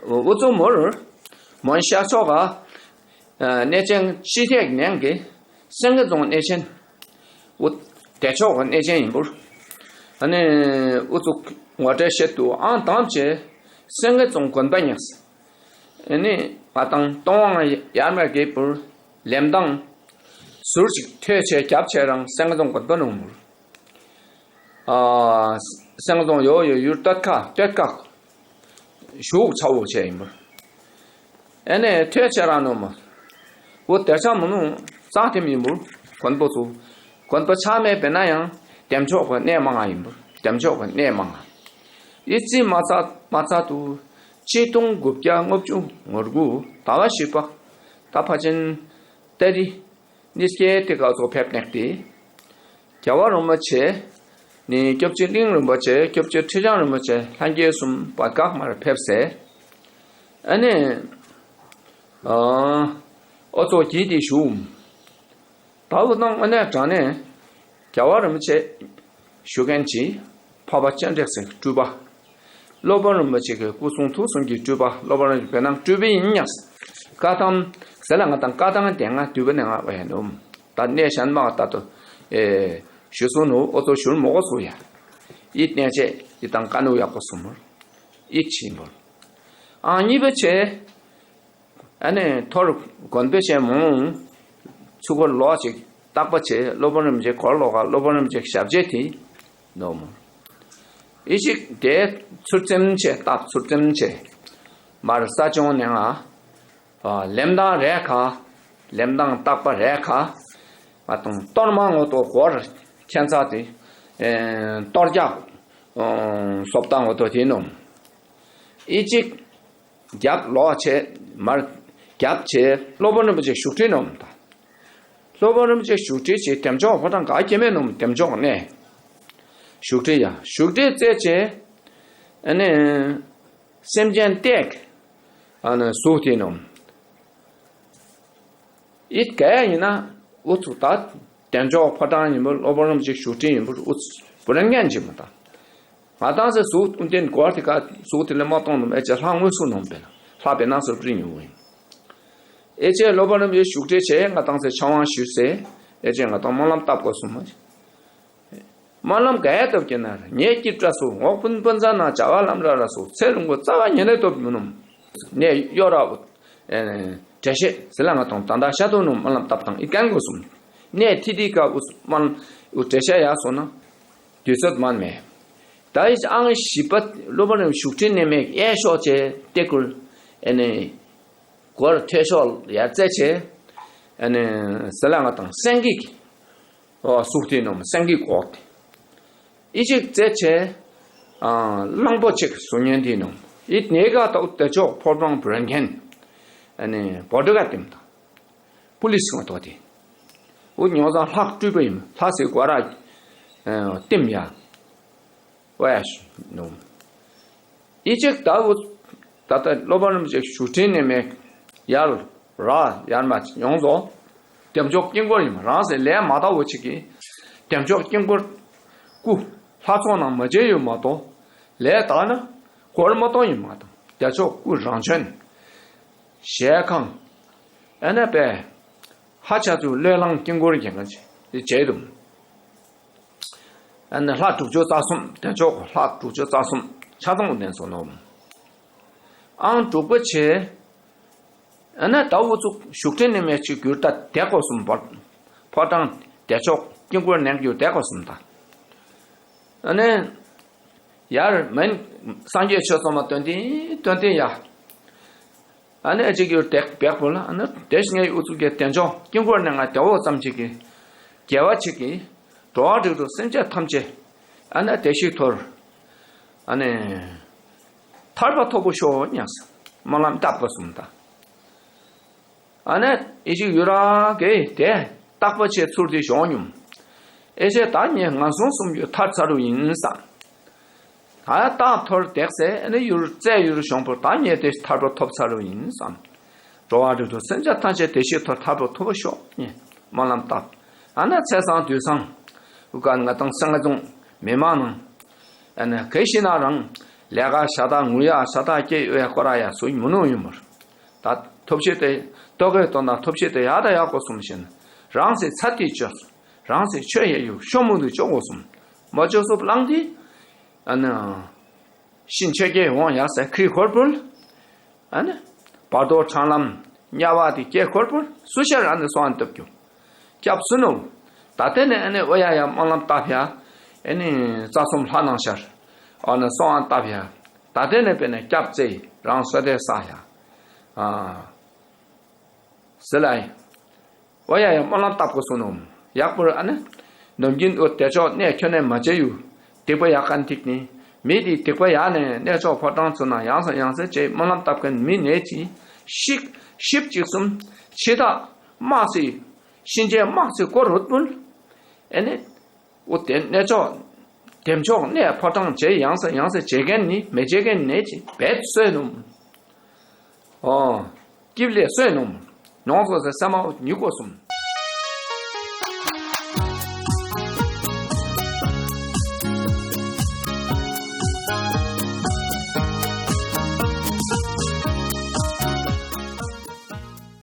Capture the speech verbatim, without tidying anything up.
ཨུ་ཚུགས་མུར་མོན་ཤར་ཕྱོགས་ཀ་གནས་ཆེན་སྤྱི་ཐེག་ནང་གི་སེང་གེ་རྫོང་གནས་ཆེན། ཨུ་བདེ་མཆོག་གི་གནས་ཆེན་ཡིན་པུར། ཨ་ནི་ཨུ་ཚུགས་ངོ་སྤྲོད་བྱེད་དུ་ཨང་དང་བཅས་སེང་གེ་རྫོང་དགོན་པ་ཉགས། ཨ་ནི་ང་དང་སྟོང་དབང་ཡར་མར་གྱི་པུར་ལེམ་དང་ཟུར་ཅིག་ཐོས་བྱས་རྒྱབ་བྱས་རང་སེང་གེ་རྫོང་དགོན་པ་ནང་མུར། ཨ། སེང་རྫོང་ཡོད་ཡོད་ཡུལ་སྟོད་ཁ་སྟོད་ཁ་ཞུགས་ཚ་བོ་བྱས་ཡིན་པ། ཨེ་ནས་ཐོས་བྱས་རང་ནོ་མ། འོ་དེར་ཆ་མུ་ནུ་རྩ་ཐིམ་ཡིན་པུར་དགོན་པོ་ཚུ། དགོན་པ་ཆགས་མེད་པས་ན་ཡང་བདེ་མཆོག་གི་གནས་མང་ང་ཡིན་པུར་བདེ་མཆོག་གི་གནས་མང་ང་། ཡིད་ཚིམ་མ་ཚ་མ་ཚ་དུ་ཆིག་སྟོང་དགུ་བརྒྱ་ལྔ་བཅུ་ང་དགུ་ཟླ་བ་བཞི་པ་ད་ཕ་ཆེན་ཏ་རི་ནི་སྐྱེས་ཏེ་ག་ཚོ་ཕེབས་ནས་ཏེ། རྒྱལ་བ་རིན་པོ་ཆེ་ནི་སྐྱབས་རྗེ་གླིང་རིན་པོ་ཆེ་སྐྱབས་རྗེ་ཁྲི་བྱང་རིན་པོ་ཆེ་ལྷན་རྒྱས་གསུམ་བར་བཀག་མར་ཕེབས་སེ། ཨ་ནི། ཨ། ཨོ་ཚོ་གྱིས་ཏེ་བཞུགས། ད་ལོ་དང་ཨ་ནེ་དྲང་ནས་རྒྱལ་བ་རིན་པོ་ཆེ་བཞུགས་མཁན་གྱི་འཕགས་པ་སྤྱན་རས་གཟིགས་སྤྲུལ་པ། སློབ་དཔོན་རིན་པོ་ཆེ་གི་སྐུ་གསུང་ཐུགས་གསུམ་གྱི་སྤྲུལ་པ་སློབ་དཔོན་རིན་པོ་ཆེ་བོད་ནང་སྤྲུལ་པ་ཡིན་ཉག། བཀའ་ཐང་ཟེར་ལ་ང་དང་བཀའ་ཐང་དེ་ང་དུས་པ་ནས་ང་བ་ཡ་ནོམ། ད་གནས་གཞན་མ་ད་དུ་ཨེ་ཞུ་སོང་ནོ་ཨོ་ཚོ་ཞུར་མོ་གོ་སོ་ཡ། ཨི་གནས་ཆེ་ཨི་དང་བཀའ་ནུ་ཡག་པོ་སོ་མོར་ཨི་ཆིན་པོར། ཨང་གཉིས་པ་ཆེ། ཨ་ནི་ཐོར་དགོན་པའི་ཆེན་མོ། ཚུ་གོ་ལོག་ཅིག་བརྟག་པ་བྱས་སློབ་དཔོན་རིན་པོ་ཆེ་གོར་ལོག་ག་སློབ་དཔོན་རིན་པོ་ཆེ་ཞབས་རྗེས་དེ་ནོ་མོ། ཨི་ཅིག་དེ་ཚུར་ཙེམ་ཆེ་སྟབས་ཚུར་ཙེམ་ཆེ། མར་ས་ཆུང་ནས་ང་ལེམ་དང་རེ་ཁ། ལེམ་དང་བརྟག་པ་རེ་ཁ། ང་དང་གཏོར་མ་ངོ་ཏོ་གོར་ཁྱད་མཚར་དེ་གཏོར་རྒྱག་སོབ་ཏང་ངོ་ཏོ་དེ་ནོ། ཨི་ཅིག་རྒྱབ་ལོག་བྱས་མར་རྒྱབ་བྱས་སློབ་དཔོན་རིན་པོ་ཆེ་བཞུགས་ཁྲི་ནོམ་ད། སློབ་དཔོན་རིན་པོ་ཆེ་བཞུགས་ཁྲི་བྱས་བདེ་མཆོག་ཕོ་བྲང་ག་སྐྱེ་མེད་ནོམ་བདེ་མཆོག་གནས། བཞུགས་ཁྲི་ཡ་བཞུགས་ཁྲི་རྩེ་བྱས། ཨ་ནི་སེམས་ཅན་བཏེག་ཨ་ནི་གཟུགས་དེ་ནོམ། ཨིད་གས་ཡིན་ན་ཨུ་ཚུགས་ད་བདེ་མཆོག་ཕོ་བྲང་ཡིན་པ་སློབ་དཔོན་རིན་པོ་ཆེ་བཞུགས་ཁྲི་ཡིན་པ་ཨུ་ཚུགས་བུ་རན་ངན་གྱི་མ་ད། ང་ཏང་སེ་གཟུགས་ཨུ་ཏེན་གོར་ཏེ་ཀ་གཟུགས་ཏེ་ལེ་མ་གཏོང་ནོམ་ཨེ་ཅེ་ལྷ་དངོས་སུ་ནོམ་པེ་ལྷ་པེ་ནང་སོར་པྲི་ཉུ་ཨིན། ཨེ་ཅེ་སློབ་དཔོན་རིན་པོ་ཆེ་བཞུགས་ཁྲི་ཆེ་ང་ཏང་སེ་ཆང་བང་ཞུས་སེ་ཨེ་ཅེ་ང་ཏང་སྨོན་ལམ་བཏབ་དགོས་སོང་མ། སྨོན་ལམ་ག་ཡ་བཏབ་ཀྱི་ན་ཉེ་སྐྱིད་བཀྲ་སོ་ངོག་སྤུན་སྤུན་ཚ་ན་བྱ་བ་ལམ་ར་ར་སོ་ཚེ་རིང་པོ་རྩ་བ་ཉེ་ལེ་ཐོབ་མི་ནོམ། ནས་གཡོ་ར་འོ། དྲེ་ཤེས་ཟི་ལ་ང་ཏང་ད་ད་ཤ་དོ་ནོམ་སྨོན་ལམ་བཏབ་དང་ཨི་ཀན་གོ་སོང་། ནས་ཐི་ཐི་ཀ་འུ་སྨོན་འུ་དྲེ་ཤ་ཡ་སོ་ན། དུས་ཚོད་མན་མེད། ད་ཡིས་ཨང་བཞི་པ་སློབ་དཔོན་རིན་པོ་ཆེ་བཞུགས་ཁྲི་ནས་མེད་ཨེ་ཤོག་ཅེ་ཏེ་ཀུར་ཨེ་ནི་གོར་ཐེ་ཤོག་ཡར་རྩེ་ཆེ་ཨེ་ནི་ཟི་ལ་ང་ཏང་སེང་གེ་གི་ཨོ་སུག་ཏེ་ནོམ་སེང་གེ་གོག་ཏེ་ཨི་ཅིག་རྩེ་ཆེ་ཨ་གླང་པོ་ཆེ་གི་གཟུགས་བརྙན་ཏེ་ནོམ་ཨི་ནེ་ག་ཏོག་ཏེ་ཆོག་ཕོ་བྲང་བུ་རན་མཁན་ཨེ་ནི་བོ་ཏྲི་ག་ཏེམ་དང་། པུ་ལིས་ང་ཏོ་ཏེ། འུ་ཉོ་ས་ལྷག་སྤྲུལ་པ་ཡིན་ལྷ་སེ་གོ་ར་ཏེམ་ཡ། ཝ་ཡ་ཤི་ནོ། ཨི་ཅིག་ད་འུ་ད་ད་སློབ་དཔོན་རིན་པོ་ཆེ་བཞུགས་ཁྲི་ནས་མེད་ཡར་ར་ཡར་མ་ཡོང་ཟོ། བདེ་མཆོག་དཀྱིལ་འཁོར་ཡིན་རང་སེ་ལས་མ་ད་འུ་ཅིག་གི་བདེ་མཆོག་དཀྱིལ་འཁོར་སྐུ་ལྷ་ཚོགས་ནང་མ་བྱེད་ཡོད་མ་གཏོགས་ལས་ད་ན་གོར་མ་གཏོང་ཡིན་མ་དང་བདེ་མཆོག་སྐུ་རང་བྱོན། ཞལ་ཁང་ཨ་ན་པས། ཧ་ཆ་ཚུ་བློས་བསླངས་དཀྱིལ་འཁོར་རྒྱལ་ཁ་ཆེ་བྱས་འདུག་ཨ་ནི་ལྷ་དྲུག་ཅུ་རྩ་གསུམ་དེ་ཕྱོགས་ལྷ་དྲུག་ཅུ་རྩ་གསུམ་ཆ་ཚང་ལྡན་སོང་ནོ། ཨང་དྲུག་པ་ཆེ། ཨ་ནི་ད་འུ་ཚུགས་བཞུགས་ཁྲི་ནས་མེད་ཅིག་གྱུར་ད་དེ་ཀོ་གསུམ་བར། ཕོ་བྲང་དེ་ཕྱོགས་དཀྱིལ་འཁོར་ནས་གྱུར་དེ་ཀོ་གསུམ་ད། ཨ་ནི། ཡར་མན། སངས་རྒྱས་ཆོས་ཚང་མ་སྟོན་ཏེ་སྟོན་ཏེ་ཡ། ཨ་ནི་ཨ་ཅིག་ཡོད་དེག་བེག་པོ་ལ་ཨ་ནི་དེ་ཞིག་ངའི་ཨུ་ཚུགས་ཀྱི་དེ་འཇོག་དཀྱིལ་འཁོར་ནས་ང་དེ་འོ་ཙམ་ཅིག་གི། རྒྱལ་བ་ཅིག་གི། འགྲོ་བ་རིགས་དྲུག་སེམས་ཅན་ཐམས་ཅད། ཨ་ནི་བདེ་སྐྱིད་ཐོབ། ཨ་ནི། ཐར་པ་ཐོབ་པོ་ཤོག་ཉག་སྨོན་ལམ་བཏབ་པ་གསུམ་དང་། ཨ་ནི་ཨི་ཅིག་ཡུ་ར་གེ་དེ་རྟག་པ་ཆེ་ཚུར་དེ་ཞོག་སྙོམས། ཨེ་ཆེ་ད་ངས་ངན་སོང་གསུམ་གྱི་ཐར་ཚར་རུ་ཡིན་བསམ། ད་རྟག་ཐོར་དེག་སེ་ཨ་ནི་ཡུར་རྩེ་ཡུར་ཞོང་པོ་ད་ངས་དེ་ཐར་པ་ཐོབ་ཚར་རུ་ཡིན་བསམ། འགྲོ་བ་རིགས་དྲུག་སེམས་ཅན་ཐམས་ཅད་བདེ་སྐྱིད་ཐོབ་ཐར་པ་ཐོབ་པ་ཤོག་ཉེ་སྨོན་ལམ་བཏབ། ཨ་ནི་ཚེ་སང་དུས་སང་། འུ་ཀ་ང་དང་སེང་གེ་རྫོང་མི་མང་ནང་། ཨ་ནི་གེ་ཤི་ན་རང་། ལས་ཀ་ཤ་སྟག་ངུ་ཡག་ཤ་སྟག་སྐྱེ་ཡོད་ཡག་ཁོ་ར་ཡག་སུ་མི་ནུ་ཡོད་མོར། ད་ཐོབ་ཤེས་དེ་ལྟོ་གོས་དོན་དང་ཐོབ་ཤེས་དེ་ཡག་དང་ཡག་གོ་གསུམ་བཞིན་རང་སེ་ཚ་དེ་བཅོས་རང་སེ་ཆོས་ཡེ་ཡུ་ཤོ་མུ་དུ་ཅོ་གོ་གསུམ་མོ་ཅོ་སུབ་ལང་དེ། ཨ་ནི། ཤིན་ཆོས་རྒྱལ་འོང་ཡག་སེ་ཁྲི་ཧོར་བུལ། ཨ་ནི། བར་དོ་འཕྲང་ལམ་དམྱལ་བ་དེ་སྐྱེ་ཧོར་བུལ་སུ་ཤར་ཨ་ནི་སོང་ཨ་ནི་སྟབས་རྒྱུ། སྐྱབས་སུ་ནུ། ད་ལྟ་ནས་ཨ་ནི་ཨོ་ཡ་ཡ་སྨོན་ལམ་བཏབ་ཡ། ཨ་ནི་རྩ་གསུམ་ལྷ་ནང་ཤར། ཨ་ནི་སོང་ཨ་བཏབ་ཡ། ད་ལྟ་ནས་དཔེར་ན་སྐྱབས་བཙལ་རང་སོ་དེ་ས་ཡ། ཨ། ཟེར་ལ་ཡིན། ཨོ་ཡ་ཡ་སྨོན་ལམ་བཏབ་དགོས་སོང་ནོ། ཡག་པོར་ཨ་ནི། ནམ་རྒྱུན་ཨོ་དེ་ཕྱོགས་གནས་ཁྱོན་ནས་མ་བྱས་ཡུ། སྡིག་པ་ཡག་གན་ཐིག་ནི། མི་དེ་སྡིག་པ་ཡག་ནས་གནས་མཆོག་ཕོ་བྲང་ཚུ་ན་ཡང་སེ་ཡང་སེ་བྱས་སྨོན་ལམ་བཏབ་མཁན་མི་ནས་ཅི། ཤིག་ཤིབ་ཅིག་གསུམ། འཆི་བདག་དམག་སི། གཤིན་རྗེ་དམག་སི་སྐོར་རུ་བུལ། ཨེ་ནི། ཨོ་དེ་གནས་མཆོག་དེ་མཆོག་གནས་ཕོ་བྲང་བྱས་ཡང་སེ་ཡང་སེ་བྱེད་མཁན་ནི་མི་བྱེད་མཁན་ནས་ཅི་བེད་སོས་ནུ། ཨོ། སྐྱིབ་ལས་སོས་ནུ། ནོང་སོ་སེ་སེ་མ་ཨོ་ཉུ་གོ་གསུམ།